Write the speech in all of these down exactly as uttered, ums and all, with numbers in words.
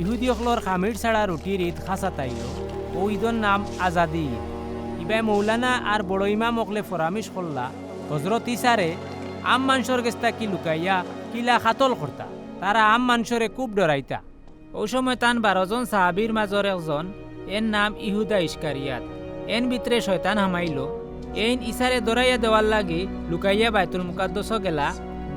ইহুদি অকলর খামির ছাড়া রুটির ইদ খাছা তাইল। অউ ইদর নাম আজাদি ইদ। ইবায় মৌলানা আর বড় ইমাম অকলে ফরামিশ করলা, হজরত ইছারে আম মানষর গেছ থাকি লুকাইয়া কিলা কাতল করতা। তারা আম মানষরে খুব ডরাইতা। অউ সময় তান বারো জন সাহাবির মাজর একজন, এন নাম ইহুদা ইস্কারিয়াত। এন ভিতরে শয়তান হামাইল। এইন ইছারে ডরাইয়া দেওয়ার লাগি লুকাইয়া বায়তুল মুকাদ্দসো গেলা।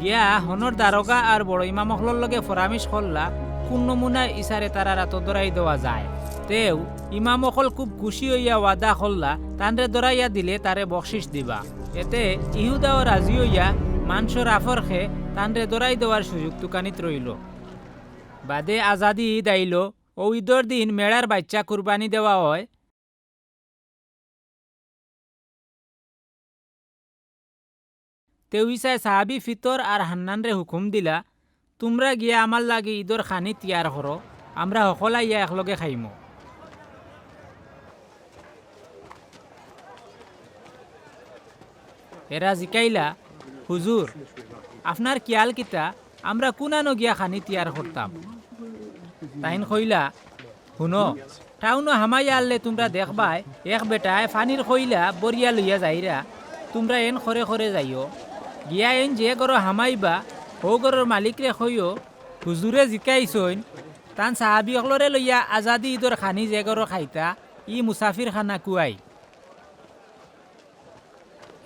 গিয়া হনর দারোগা আর বড় ইমাম অকলর লগে ফরামিশ করলা, কুন নমুনায় ইছারে তারার আতো ডরাই দেওয়া যায়। তেউ ইমাম অকল খুব খুশি অইয়া ওয়াদা করলা, তানরে ডরাইয়া দিলে তারে বকশিশ দিবা। এতে ইহুদাও রাজি অইয়া মানষর আফরখে তানরে ডরাই দেওয়ার সুযোগ তুকানিত রইল। বাদে আজাদি ইদ আইল। অউ ইদর দিন মেড়ার বাইচ্চা কুরবানি দেওয়া অয়। তেউ ইছায় সাহাবি ফিতর আর হান্নানরে হুকুম দিলা, তুমরা গিয়া আমার লাগি ইদর খানি তৈয়ার করো, আমরা হকল আইয়া একলগে খাইমু। এরা জিকাইলা, হুজুর, আপনার খিয়াল কিতা, আমরা কুনানো গিয়া খানি তৈয়ার করতাম? তাইন কইলা, হুনো, টাউনো হামাইয়া আরলে তুমরা দেখবায়, এক বেটায় ফানির কইলা বরিয়া লইয়া যাইরা, তুমরা এন খরে খরে যাইও। গিয়া এন যে ঘরো হামাইবা, হউ ঘরর মালিকরে কইও, হুজুরে জিকাইছইন, তান সাহাবি অকলরে লইয়া আজাদি ইদর খানি যে ঘরো খাইতা, ই মুসাফির খানা কুয়াই।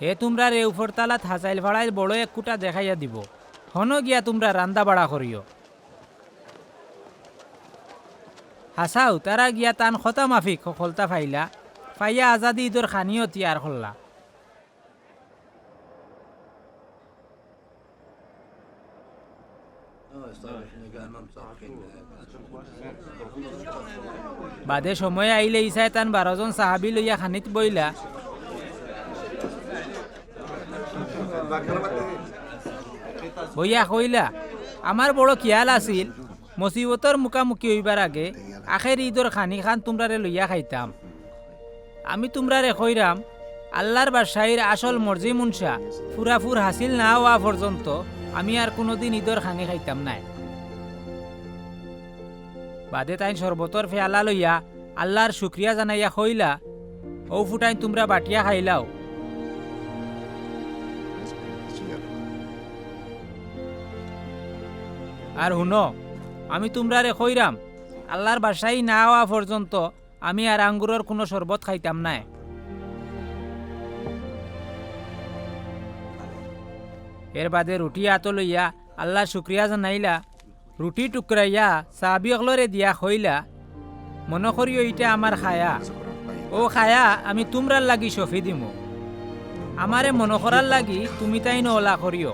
হে তুমরারে উপরতালাত হাজাইল ফাড়াইল বড় এক কুটা দেখাইয়া দিবো। হনো গিয়া তুমরা রান্দা বাড়া করিও। হাছাউ, তারা গিয়া তান কথা মাফিক হকলতা ফাইলা, ফাইয়া আজাদি ইদর খানিও তৈয়ার করলা। বাদে সময় আইলে ইছায় তান বারো জন সাহাবি লইয়া খানিত বইলা। বইয়া কইলা, আমার বড় খিয়াল আছিল, মুসিবতর মুখামুখি অইবার আগে আখের ইদর খানি খান তুমরারে লইয়া খাইতাম। আমি তুমরারে কইরাম, আল্লার বাদশাইর আসল মর্জি মুনশা ফুরাফুর হাসিল না অওয়া পর্যন্ত আমি আর কুনুদিন ইদর খানি খাইতাম নায়। বাদে তাইন শরবতর ফেয়ালা লইয়া আল্লার শুকরিয়া জানাইয়া কইলা, অউ ফুটাইন তুমরা বাটিয়া খাইলাও। আর হুনো, আমি তুমরারে কইরাম, আল্লার বাদশাই না অওয়া পর্যন্ত আমি আর আঙ্গুরর কুনু শরবত খাইতাম নায়। এরবাদে রুটি আতো লইয়া আল্লার শুকরিয়া জানাইলা। রুটি টুকরাইয়া সাহাবি অকলরে দিয়া কইলা, মনো করিও ইটা আমার খায়া। অউ খায়া আমি তুমরার লাগি সফি দিমু। আমারে মনো করার লাগি তুমি তাইন অলা করিও।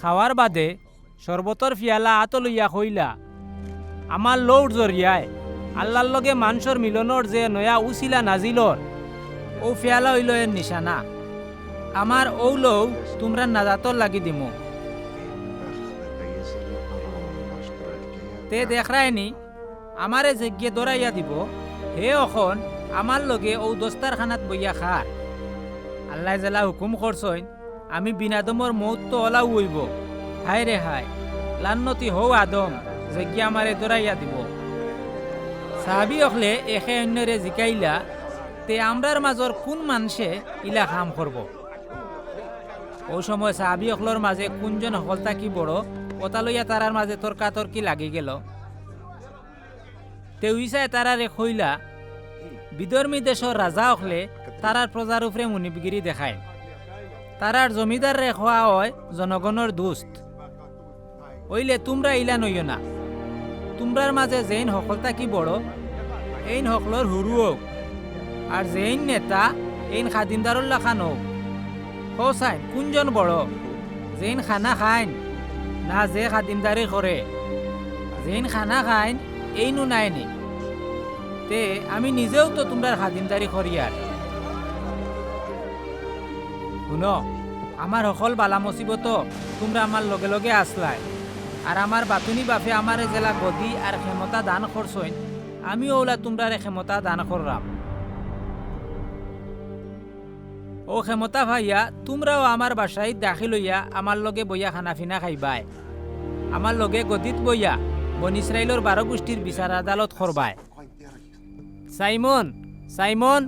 খাওয়ার বাদে শরবতর ফিয়ালা আতো লইয়া কইলা, আমার লৌর জরিয়ায় আল্লার লগে মানষর মিলনর যে নয়া উছিলা নাজিল অর, অউ ফিয়ালা অইলো এর নিশানা। আমার অউ লৌ তুমরার নাজাতর লাগি দিমু। তে দেখরায়নি, আমারে যেগিয়ে ডরাইয়া দিবো, হে অখন আমার লগে অউ দস্তারখানাত বইয়া খার। আল্লায় যেলা হুকুম করছইন, আমি বিন আদমর মউত তো অলাউ অইবো। হায় রে হায়, লান্নতি হউ আদম, যেগিয়ে আমারে ডরাইয়া দিবো। সাহাবি অকলে একে অইন্যরে জিকাইলা, তে আমরার মাজর কুন মানষে ইলা কাম করবো? অউ সময় সাহাবি অকলর মাজে কুনজন হকল থাকি বড়, অতা লইয়া তারার মাজে তর্কাতর্কি লাগি গেলো। তে ইছায় তারারে কইলা, বিধর্মী দেশর রাজা অকলে তারার প্রজার উপরে মুনিবগিরি দেখায়। তারার জমিদাররে কওয়া অয় জনগণর দুস্ত। অইলে তুমরা ইলান অইও না। তুমরার মাজে যেইন হকল থাকি বড়, এইন হকলর হুরু অউক। আর যেইন নেতা, এইন খাদিমদারর লাখান অউক। কও চাইন, কুনজন বড়? যেইন খানা খাইন, না যে খাদিমদারি করে? যেইন খানা খাইন, এইনউ নায়নি। তে আমি নিজেউ তো তুমরার খাদিমদারি করিয়ার। হুনো, আমার হকল বালা মুসিবতো তুমরা আমার লগে লগে আছলায়। আর আমার বাতুনি বাফে আমারে যেলা গদি আর ক্ষেমতা দান করছইন, আমিও অউলা তুমরারে ক্ষেমতা দান কররাম। অউ ক্ষেমতা পাইয়া তুমরাও আমার বাসায় দাখিল অইয়া আমার লগে বইয়া খানা-পিনা খাইবায়। আমার লগে গদিত বইয়া বনি ইসরাইলর বারো গুষ্টির বিচার আদালত করবায়। সাইমন, সাইমন,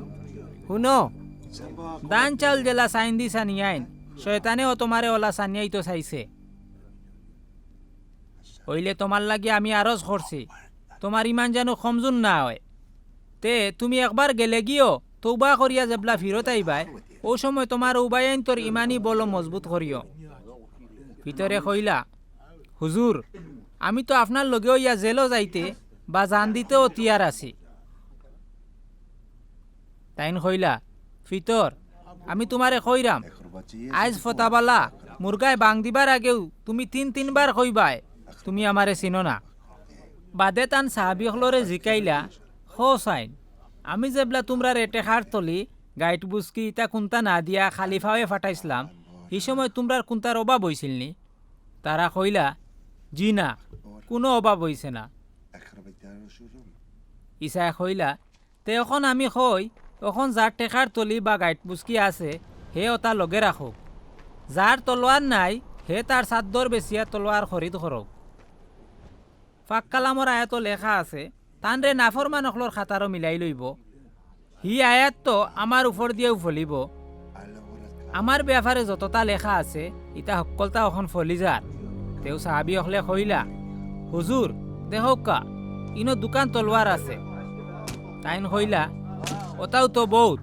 হুনো, ধান-চাউল যেলা ছাইন্দি ছানিয়াইন, শয়তানেও তুমারে অলা ছানিয়াইতো চাইছে। অইলে তুমার লাগি আমি আরজ করছি, তুমার ইমান যেন কমজুর না অয়। তে তুমি একবার গেলেগিও তওবা করিয়া যেবলা ফিরত আইবায়, অউ সময় তুমার উবায়াইন্তর ইমানি বল মজবুত করিও। পিতরে কইলা, হুজুর, আমি তো আপনার লগে অইয়া জেলো যাইতে বা জান দিতেও তৈয়ার আছি। তাইন কইলা, পিতর, আমি তুমারে কইরাম, আইজ ফতাবালা মুরগায় বাং দিবার আগেউ তুমি তিন তিনবার কইবায়, তুমি আমারে চিনো না। বাদে তান সাহাবি অকলরে জিকাইলা, কও চাইন, আমি যেবলা তুমরারে টেকার থলি, গাইট বুসকি ইতা কুন্তা না দিয়া খালি ফাওয়ে ফাটাইছলাম, হি সময় তুমরার কুন্তার অভাব অইছিল নি? তারা কইলা, জি না, কুনু অভাব অইছে না। ইছায় কইলা, তে অখন আমি কই, অখন যার টেকার থলি বা গাইট বুসকি আছে, হে অতা লগে রাখউক। যার তলোয়ার নাই, হে তার চাদ্দর বেচিয়া তলোয়ার খরিদ করউক। পাক কালামর আয়াতো লেখা আছে, তানরে নাফরমান অকলর কাতারো মিলাই লইবো। হি আয়াত তো আমার উপর দিয়াউ ফলিবো। আমার বেয়াপারে যততা লেখা আছে, ইতা হক্কলতা অখন ফলি যার। তেউ সাহাবি অকলে কইলা, হুজুর, দেখউক্কা, ইনো দুখান তলোয়ার আছে। তাইন কইলা, অতাউ তো বউত,